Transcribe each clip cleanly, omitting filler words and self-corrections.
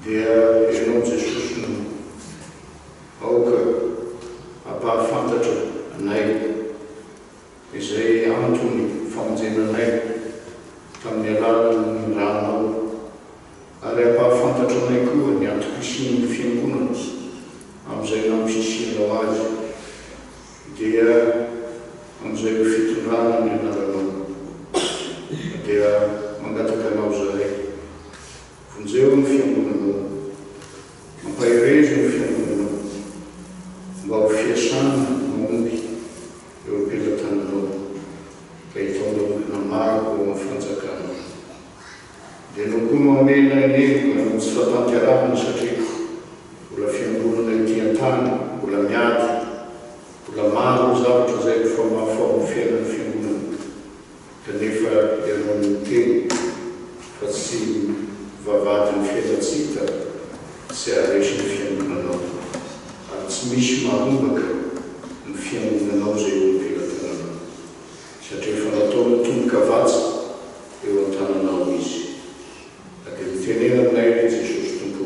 Dia Ianao Jesosy no aoka hampahafantatra anay izay antony famonjena anay tamin'ny alalan'ny ranao ary hampahafantatra anay koa ny antom-pisian'ny Fiangonana amin'izay nampisianao azy dia amin'izay ho fitondrana ny anaranao. Dia mangataka anao izahay. Vonjeo ny fiangonanao. Ampaherezo ny fiangonanao mba ho fiasana mahomby eo am-pelatananao ka hitaona olona maro ho ao amin'ny fanjakanao. Dia ianao koa no hamela ny heloka noho ny tsy fahatanterahana satria mbola fiangonana ety an-tany, mbola miady, mbola maro ny zavatra izay mifamahofaho amin'ny fiainan'ny fiangonana. Kanefa ianao no miteny fa tsy vavahadin'ny fiainan-tsy hita tsy haharesy ny fiangonanao, ary tsy misy maharombaka ny fiangonanao izay eo am-pelatananao, satria efa nataon'ny tombokavatsa eo an-tananao izy. Ka dia mitenena aminay ry Jesosy Tompo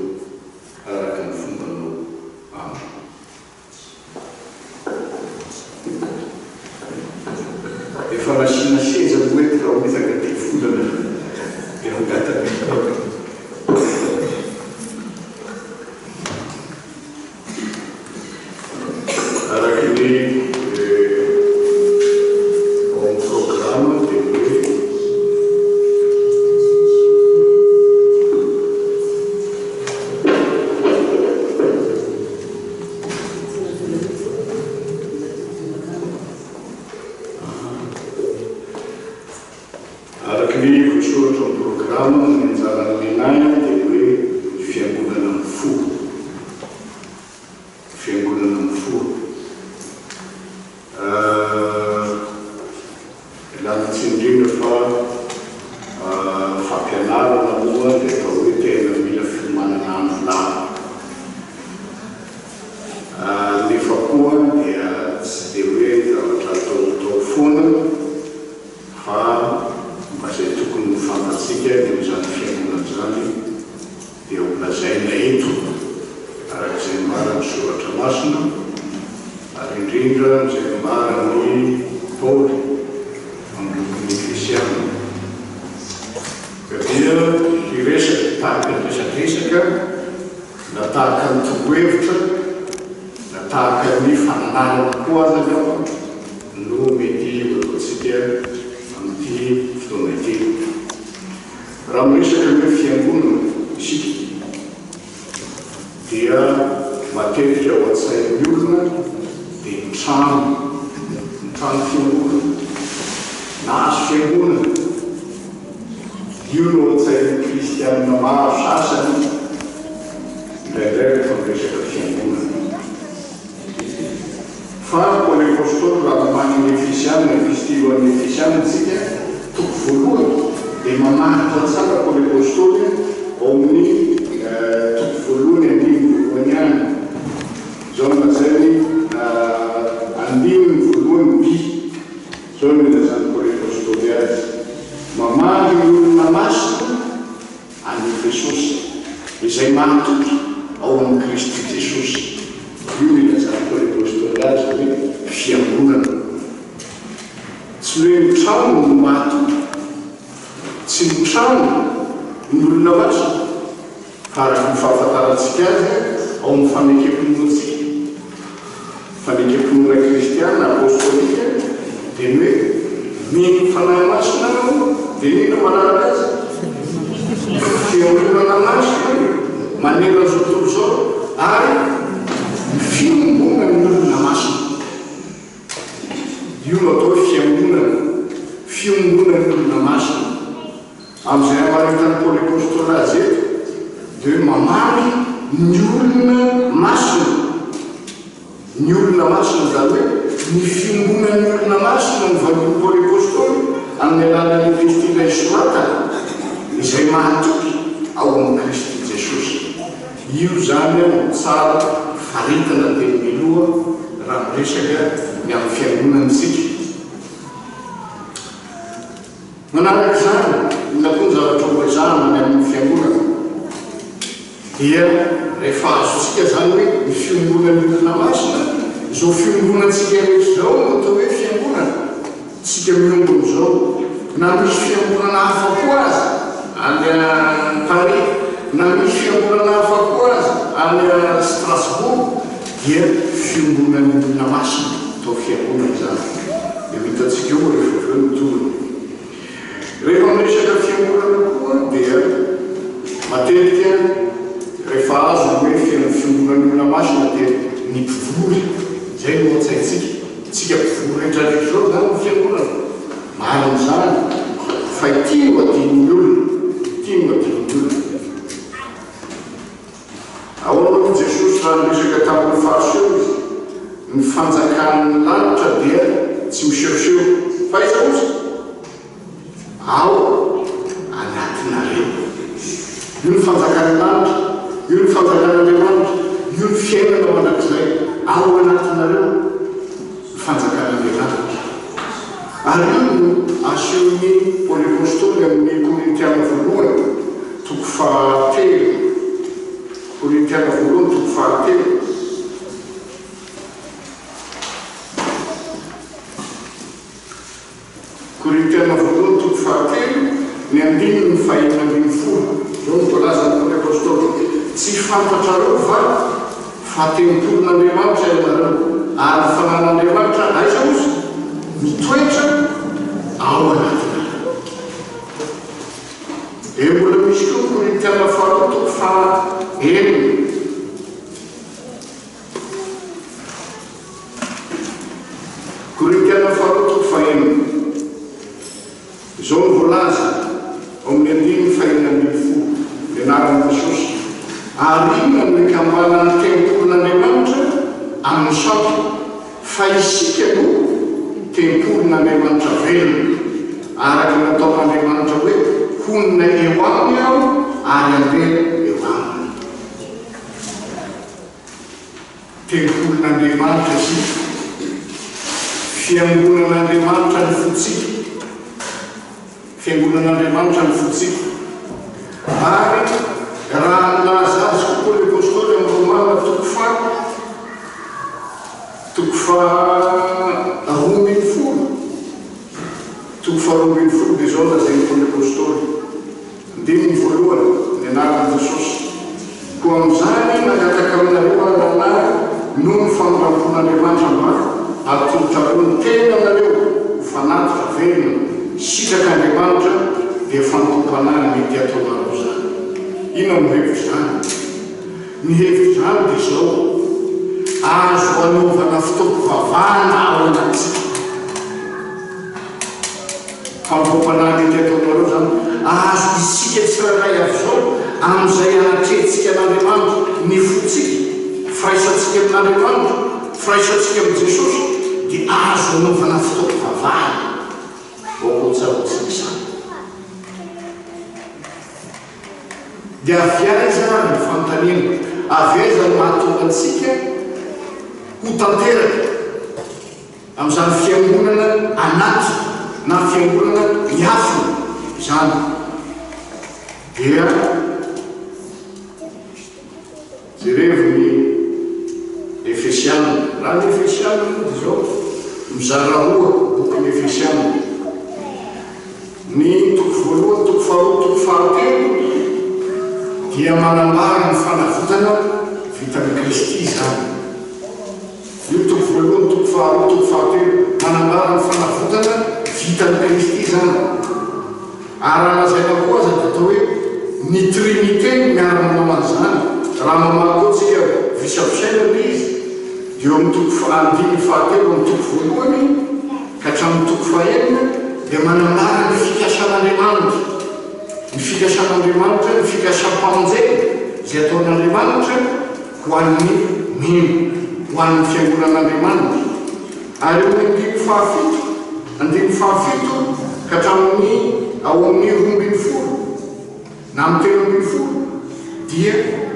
araka ny fombanao. Amen. Efa nasiana seza moa eto raha hoezaka dia volana dia hangataka anao. Araka ny ao amin'ny programa dia ny hoe. Araka ny voasoratra ao amin'ny programa, ny anjaran'ny lehilahy dia ny hoe ny fiangonana mifoha. Ny fiangonana mifoha. Ialana tsiny indrindra fa fampianarana moa dia atao hoe tena mila fiomanana andro lava. Nefa koa dia tsy dia hoe zavatra ataotao foana fa mba izay tokony ho fantatsika ny amin'izany fiangonana izany dia ho lazaina eto araka izay nambaran'ny Soratra Masina ary indrindra izay nambaran'i Paoly amin'ny bokin'ny Efesiana. Ka dia hiresaka tahaka ny resadresaka na tahaka ny torohevitra na tahaka ny fananarana koa aza angamba no mety ho ataontsika amin'ity fotoana ity. Raha miresaka ny hoe fiangonana isika dia matetika ao an-tsain'ny olona dia ny trano, ny trano fiangonana, na hazo fiangonana. Io no ao an-tsain'ny kristianina maro sasany indraindray rehefa miresaka fiangonana. Fa Paoly Apostoly raha mamaky ny Efesiana, Epistily ho an'ny Efesiana isika, toko voalohany, dia mamaritra tsara Paoly Apostoly ao amin'ny toko voalohany andininy voalohany ihany. Izao no lazainy, andininy voalohany by. Izao no ilazan'i Paoly Apostoly azy, Mamaly ny olona masina any Efesosy, izay mahatoky ao amin'i Kristy Jesosy. Io no ilazan'i Paoly Apostoly azy hoe fiangonana. Tsy ny hoe ny trano no mahatoky, tsy ny trano ny olona masina, fa araka ny fahafantarantsika azy ao amin'ny fanekem-pinoantsika, Fanekem-pinoana kristiana apostolika dia ny hoe mino ny Fanahy Masina aho dia inona no manaraka azy? Fiangonana masina manerana izao tontolo izao ary ny fiombonan'ny olona masina. Io no atao hoe fiangonana, fiombonan'ny olona masina. Amin'izay hamaritan'i Paoly Apostoly azy eto dia hoe mamaly ny olona masina. Ny olona masina, izany hoe ny fiombonan'ny olona masina no vakin'i Paoly Apostoly amin'ny alalan'ny epistila isoratany, izay mahatoky ao amin'i Kristy Jesosy. Io izany no tsara faritana teny mialoha raha miresaka ny amin'ny fiangonana isika. Manaraka izany, inona koa ny zavatra ho ezahana ny amin'ny fiangonana? Dia rehefa azontsika izany hoe ny fiombonan'ny olona masina, izao fiombonantsika rehetra izao no atao hoe fiangonana, tsika miombona izao, na misy fiangonana hafa koa aza any Paris, na misy fiangonana hafa koa aza any Strasbourg, dia fiombonan'ny olona masina atao fiangonana izany. Dia ho hitantsika eo rehefa avy eo ny tohiny. Rehefa miresaka fiangonana koa dia matetika rehefa azo ny hoe fiombonan'ny olona masina dia ny mpivory, izay no ao an-tsaintsika, tsika mpivory rehetra rehetra izao izany no fiangonana, marina izany fa ity no adinon'ny olona, ity no adinon'ny olona. Ahoana hoy Jesosy raha niresaka tamin'ny Fariseo Izy? Ny fanjakan'ny lanitra dia tsy misehoseho. Fa aiza kosa? Ao anatinareo. Io ny fanjakan'ny lanitra, io ny fanjakan'Andriamanitra, io ny fiainana mandrakizay. Ao anatinareo ny fanjakan'Andriamanitra. Ary io no asehon'i Paoly Apostoly amin'ny Korintiana voalohany, toko fahatelo. Korintiana voalohany, toko fahatelo. Korintiana voalohany, toko fahatelo, ny andininy fahenina ambin'ny folo. Izao no voalazan'i Paoly Apostoly: Tsy fantatrareo va fa tempolin'Andriamanitra ianareo, ary ny Fanahin'Andriamanitra, aiza ozy? Mitoetra ao anatinareo. Dia mbola misy koa Korintiana faharoa, toko faha-6. Korintiana faharoa, toko faha-6. Izao no voalaza ao amin'ny andininy fahenina ambin'ny folo, ny anaran'i Jesosy: Ary inona no ikambanan'ny tempolin'Andriamanitra amin'ny sampy? Fa isika no tempolin'Andriamanitra velona, araka ny nataon'Andriamanitra hoe: Honina eo aminy Aho ary handeha eo aminy. Tempolin'Andriamanitra isika. Fiangonan'Andriamanitra ny fontsika. Fiangonan'Andriamanitra ny fontsika. Ary raha nilaza azy koa Paoly Apostoly amin'ny Romana toko faha-12, toko faha-12, dia izao no lazain'i Paoly Apostoly, andininy voalohany, ny anaran'i Jesosy: Koa amin'izany mangataka aminareo aho, rahalahy, noho ny famindram-pon'Andriamanitra, mba hatolotrareo ny tenanareo ho fanatitra velona, sitrak'Andriamanitra, dia fanompoam-panahy mety hataonareo izany. Inona no hevitr'izany? Ny hevitr'izany dia izao, azo anaovana fotoam-pivavahana ao anatintsika. Fanompoam-panahy mety hataonareo izany. Azo isika tsirairay avy izao, amin'izay anatrehantsika an'Andriamanitra, ny fontsika, firaisantsika amin'Andriamanitra, firaisantsika amin'i Jesosy, dia azo anaovana fotoam-pivavahana. Aoka ho tsaroantsika izany. Dia avy aiza ary ny fanontaniana? Avy aiza no mahatonga antsika ho tanteraka amin'izany fiangonana anaty na fiangonana miafina izany? Dia jerevo ny Efesiana. Raha ny Efesiana moa dia izao, mizara roa bokin'ny Efesiana. Ny toko voalohany, toko faharoa, toko fahatelo dia manambara ny fanavotana vitan'i Kristy izany. Io toko voalohany, toko faharoa, toko fahatelo manambara ny fanavotana vitan'i Kristy izany. Ary raha lazaina koa aza dia atao hoe ny Trinite no miara-manao an'izany. Raha mamaky koa tsika visavisaina ilay izy dia eo amin'ny toko faha, andininy fahatelo amin'ny toko voalohany ka hatramin'ny toko fahenina dia manambara ny fikasan'Andriamanitra, ny fikasan'Andriamanitra, ny fikasam-pamonjena izay ataon'Andriamanitra ho an'ny mino, ho an'ny fiangonan'Andriamanitra. Ary eo amin'ny andininy fahafito, andininy fahafito ka hatramin'ny ao amin'ny 12 na amin'ny 13 dia.